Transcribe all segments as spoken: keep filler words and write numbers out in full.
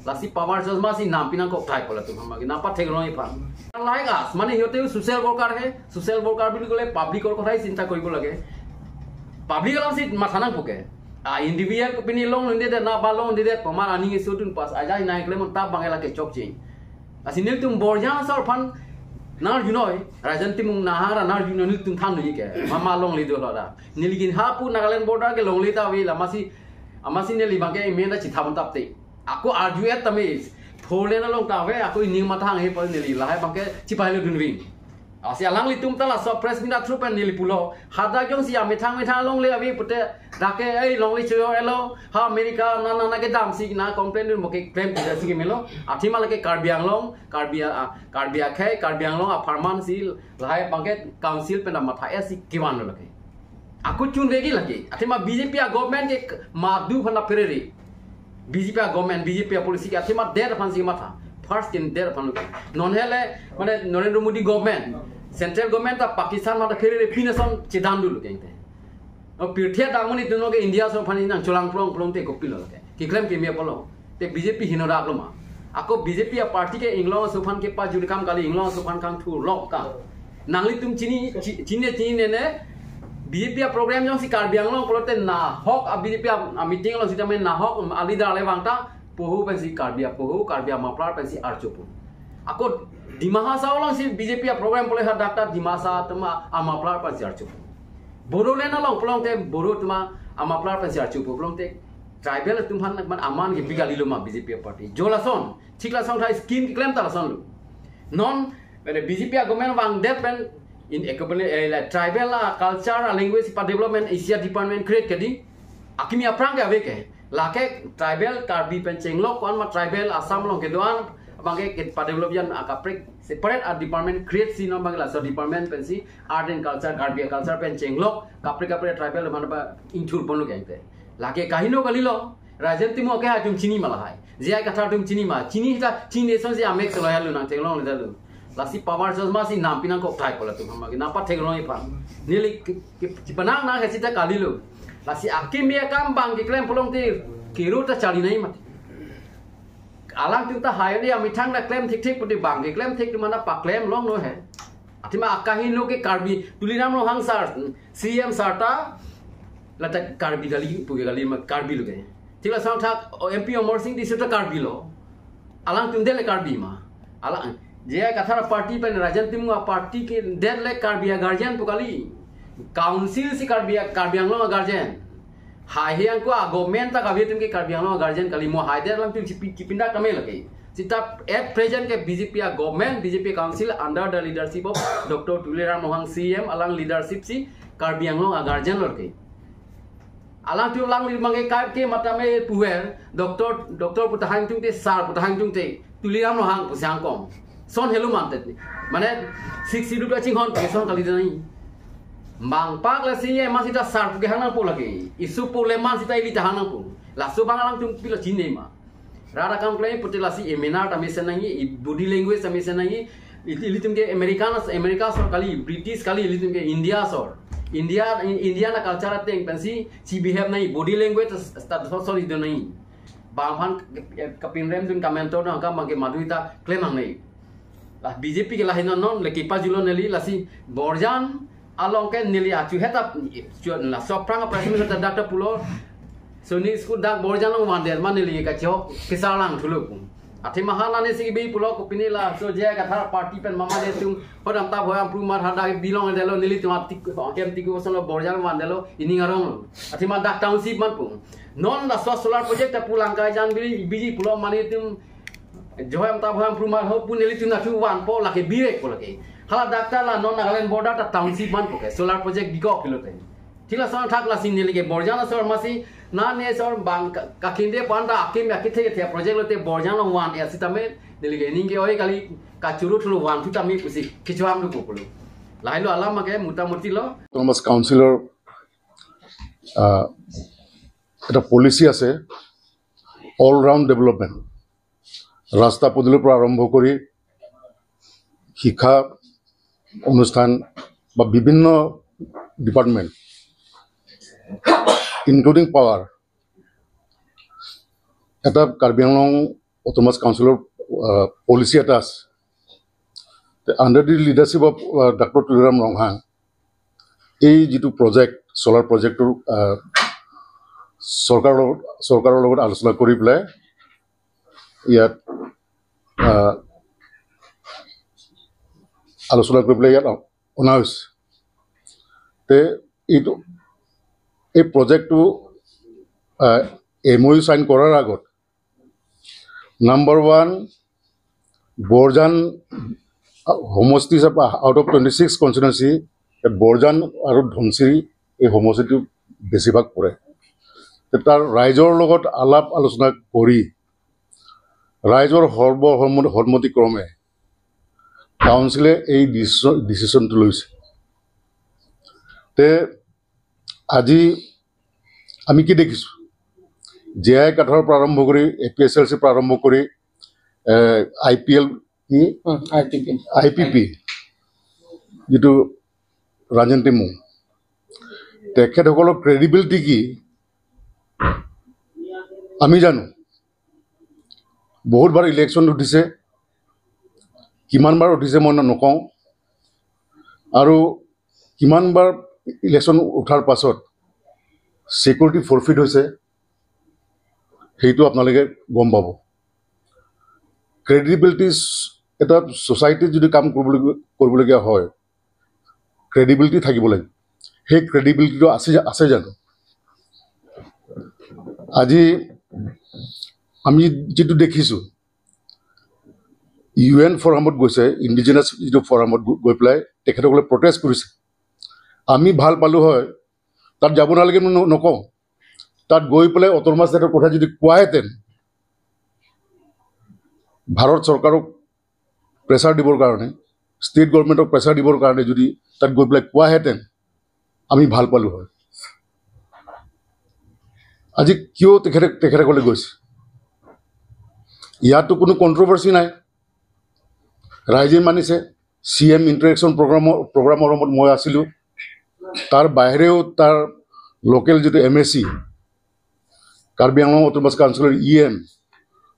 Lasi power chosma si nampi nangkok thai pola tum hamagi nangpathek rong iphan. Like us, mane hiyote social worker he, social worker বুলি ক'লে public ৰ কথাই চিন্তা কৰিব লাগে। Public alam si matha nangpuke. A individual kopine longle det na ba longle det pamar aning isu tun pas aja hinai klem ta bang ela ke chokche. Lasi nelitum Borjan asor aphan nangarjunoi, Rajen Timung nahara nangarjunoi nelitum than noi ke. Mama longle do lo da. Neli gin hapu Nagaland border ke longle ta ave la masi, amasi neli bangke imen da chitham tap te. Ako arju et tame four lane along ta ave, ako ining mathang he pa neli lahai bangke chipai lo dunvin. Lasi alanglitum ta laso press meet through pen neli pulo. Hadak jongsi amethang methang longle ave pute dak ke ei longle choyo elo ha America na na na kedam si na complain dun mo ke claim tidak si melo. Athema lake Karbi Anglong, Karbi a, Karbi akhei, Karbi Anglong apharman si lahai bangke council pen matha esi kevan lo lake. Ako chun vegi lake. Athema B J P a government ke madu phana pherere. B J P a government, B J P a policy ke athema der aphan si matha. First kin der aphan lo ke. Non hele mane Narendra Modi government, central government ta Pakistan mata pherere pinason chedan dulu ke te. O pirthe damuni tuno ke India so aphan nang cholang plong plong te kopilo ke. Kiklem ke me polo. Te B J P hino dak lo ma. Ako B J P a party ke Inglong so aphan kepajur kam kali Inglong so aphan kangthur lok ka. Nanglitum chini chi- chini chini ne ne B J P a program jongsi Karbi Anglong pulote nahok a B J P a, a meeting along sitame nahok a leader le vangta poho pensi Karbi a poho Karbi a muffler pensi archopo. Ako Dima Hasao along si B J P a program pule hadak ta Dima Hasao atum a muffler pensi archopo. Bodoland along pulote Boro atum a muffler pensi archopo pulote tribal atum aphan man aman ke bigali lo ma B J P a party. Jo lason, thik lason thai scheme keklem ta lason lo. Non, mane B J P a government vang det pen in ekobene eh, la tribal a culture a language pa development isi a department create ke di. Akimi aphrang ke ave ke. Lake tribal Karbi pen chenglok ko-an ma tribal Assam along kedo-an bangke ke pa develop yan a kaprek separate a department create si non bangke laso department pensi art and culture Karbi a culture pen chenglok kaprek kaprek tribal man ba ingthur ponlo ke te. Lake kaheno kalilo. Rajen Timung ke atum chini ma lahai. J I Kathar atum chini ma. Chini ta chini son si amek selo ya lu nang tenglong le lu. Lasi power chosma si nampi nangkok thai pola tum hamagi nangpathek rong iphan. Neli ke- ke- chipanang nang hesi ta kalilo. Lasi akimi akam bang keklem pulote kiru ta chali nai mati. Alangtum ta hai ni amethang na klem thik thik pute bang keklem thik mana paklem longno he. Athema akaheno ke Karbi Tuliram Ronghang sir, C M sir ta lata Karbi kali puke kali ma Karbi lo ke. Thik lason thak o M P Amarsing Tisso ta Karbi lo. Alangtum det le Karbi ma. Alang J I Kathar party pen Rajen Timung a party ke det le Karbi a guardian pu kali. Council si Karbi a Karbi Anglong a guardian. Hai he angko a government ta kave atum ke Karbi Anglong a guardian kali mo hai det alangtum chipi- chipindak kame lake. Sita at present ke B J P a government, B J P council under the leadership of Doctor Tuliram Ronghang C M alang leadership si Karbi Anglong a guardian lo ke. Alangtum lang li mangke kai ke matame puher, Doctor Doctor pu ta hang tungte, sir pu ta hang tungte, Tuliram Ronghang pu si hang kong. Son helu mantet ni. Mane six schedule ka chinghon ke son kali dai. Mangpak la si ye ma sita sir pu ke hang nangpo lake. Isu pu le man sita ili ta hang nangpo. Laso bang alangtum pilo chini ma. Rara kam klem putila si eminar ta mesen nangji, i body language ta mesen nangji, ili- ilitum ke American as- America sor kali, British kali, ilitum ke India sor. India, India na culture ateng pensi si behave nangji, body language ta sor sor ido nangji. Bang aphan ke- ke- kepinrem dun ka mentor na ka mangke madui ta klem nangji. La B J P ke lahin non non le kipa julo neli lasi Borjan along ke neli achu heta chu- laso aphrang a press meet ta dak ta pulo. Soni school dak Borjan along van der ma neli kachok kisar lang thulo pu. Athema ha nani si bi pulo kopine laso J I Kathar party pen mama netum hodam ta bhoyam pru mar hadak bilong delo nelitum atik kem tik boson lo Borjan van delo ining arong lo. Athema dak township man pu. Non laso solar project ta pulang kai jan bili biji pulo mane tum Joham ta bham prumar ho pu nelitum na thu van po lake birek po lake. Hala dak ta la non Nagaland border ta township man po ke solar project biko pilote. Thik lason thak lasi neli ke Borjan asor masi na ne sor bang ka- kakinde panda akim ya kithe kithe project lote Borjan lo van ya sitame neli ke ning ke oi kali kachuru thulu van thu tame pusi kichuam du pulo. Lahai lo alam ke muta muti lo. Autonomous Council ৰ, আহ, এটা পলিচি আছে, all round development. ৰাস্তা পদূলিৰ পৰা আৰম্ভ কৰি শিক্ষা অনুষ্ঠান বা বিভিন্ন ডিপাৰ্টমেণ্ট, ইনক্লুডিং পাৱাৰ, এটা কাৰ্বি আংলং অট'নমাছ কাউন্সিলৰ পলিচি এটা আছে। Under the leadership of doctor Tuliram Ronghang এই যিটো প্ৰজেক্ট, চ'লাৰ প্ৰজেক্টটো চৰকাৰৰ লগত চৰকাৰৰ লগত আলোচনা কৰি পেলাই ইয়াত আহ, আলোচনা কৰি পেলাই ইয়াত অনা হৈছে। তে এইটো এই প্ৰজেক্টটো এম অ' ইউ চাইন কৰাৰ আগত নাম্বাৰ ওৱান বৰজান সমষ্টি হিচাপে out of twenty six constituency Borjan আৰু ধনশিৰি এই সমষ্টিটো বেছিভাগ পৰে। তে তাৰ ৰাইজৰ লগত আলাপ আলোচনা কৰি ৰাইজৰ সৰ্বসন্মতি সন্মতিক্ৰমে কাউন্সিলে এই ডিচিশ্যন ডিচিশ্যনটো লৈছে। তে আজি আমি কি দেখিছো? জে আই কাঠৰ পৰা আৰম্ভ কৰি এ পি এইচ এল চি পৰা আৰম্ভ কৰি আই পি এল কি I P P I P P যিটো ৰাজেন টিমু, তেখেতসকলৰ ক্ৰেডিবিলিটি কি আমি জানো। বহুতবাৰ ইলেকশ্যন উঠিছে, কিমানবাৰ উঠিছে মই ন- নকওঁ, আৰু কিমানবাৰ ইলেকশ্যন উঠাৰ পাছত ছিকিউৰিটি ফৰফিট হৈছে সেইটো আপোনালোকে গম পাব। ক্ৰেডিবিলিটি এটা ছ'চাইটিত যদি কাম কৰিবলৈ কৰিবলগীয়া হয়, ক্ৰেডিবিলিটি থাকিব লাগিব। সেই ক্ৰেডিবিলিটিটো আছে আছে জানো? আজি আমি যিটো দেখিছো, ইউ এন ফৰামত গৈছে, ইণ্ডিজিনাছ যিটো ফৰামত গ- গৈ পেলাই তেখেতসকলে প্ৰটেষ্ট কৰিছে। আমি ভাল পালো হয়, তাত যাব নালাগে বুলি ন- নকওঁ। তাত গৈ পেলাই অট'নমাছ ষ্টেটৰ কথা যদি কোৱাহেঁতেন, ভাৰত চৰকাৰক প্ৰেছাৰ দিবৰ কাৰণে, ষ্টেট গভৰ্ণমেণ্টক প্ৰেছাৰ দিবৰ কাৰণে যদি তাত গৈ পেলাই কোৱাহেঁতেন, আমি ভাল পালো হয়। আজি কিয় তেখেতে তেখেতসকলে গৈছে? ইয়াতো কোনো কণ্ট্ৰভাৰ্চি নাই, ৰাইজে মানিছে। চি এম ইণ্টাৰেকশ্যন প্ৰগ্ৰামৰ প্ৰগ্ৰামৰ সময়ত মই আছিলো। তাৰ বাহিৰেও তাৰ লোকেল যিটো এম এ চি, কাৰ্বি আংলং অট'নমাছ কাউন্সিলৰ ই এম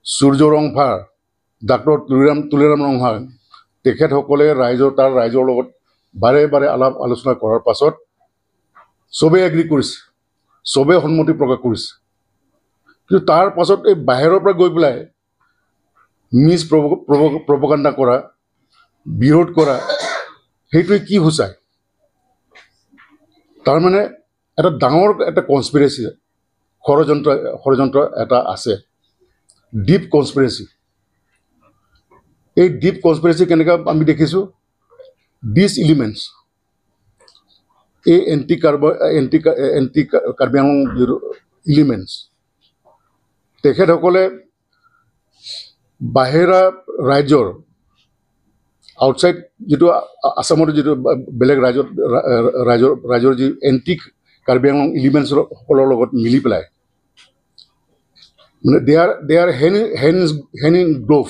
সূৰ্য ৰংফাৰ, ডাক্তৰ তুলিৰাম তুলিৰাম ৰংহাং, তেখেতসকলে ৰাইজৰ তাৰ ৰাইজৰ লগত বাৰে বাৰে আলাপ আলোচনা কৰাৰ পাছত চবেই এগ্ৰী কৰিছে, চবেই সন্মতি প্ৰকাশ কৰিছে। কিন্তু তাৰ পাছত এই বাহিৰৰ পৰা গৈ পেলাই মিছ প্ৰপগাণ্ডা কৰা, বিৰোধ কৰা, সেইটোৱে কি সূচায়? তাৰমানে এটা ডাঙৰ এটা কনস্পিৰেচি, ষড়যন্ত্ৰ ষড়যন্ত্ৰ এটা আছে, ডিপ কনস্পিৰেচি। এই ডিপ কনস্পিৰেচি কেনেকা আমি দেখিছো? ডিছ এলিমেণ্টছ, এই এণ্টি কাৰ্ব anti anti Karbi Anglong elements, তেখেতসকলে বাহিৰা ৰাজ্যৰ, আউটছাইড যিটো আ- আ- আছামৰ যিটো বা- বেলেগ ৰাজ্যত ৰা- ৰাজ্যৰ ৰাজ্যৰ যি এণ্টি কাৰ্বি আংলং এলিমেণ্টছ সকলৰ লগত মিলি পেলাই, মানে they are they are hand hand hand in glove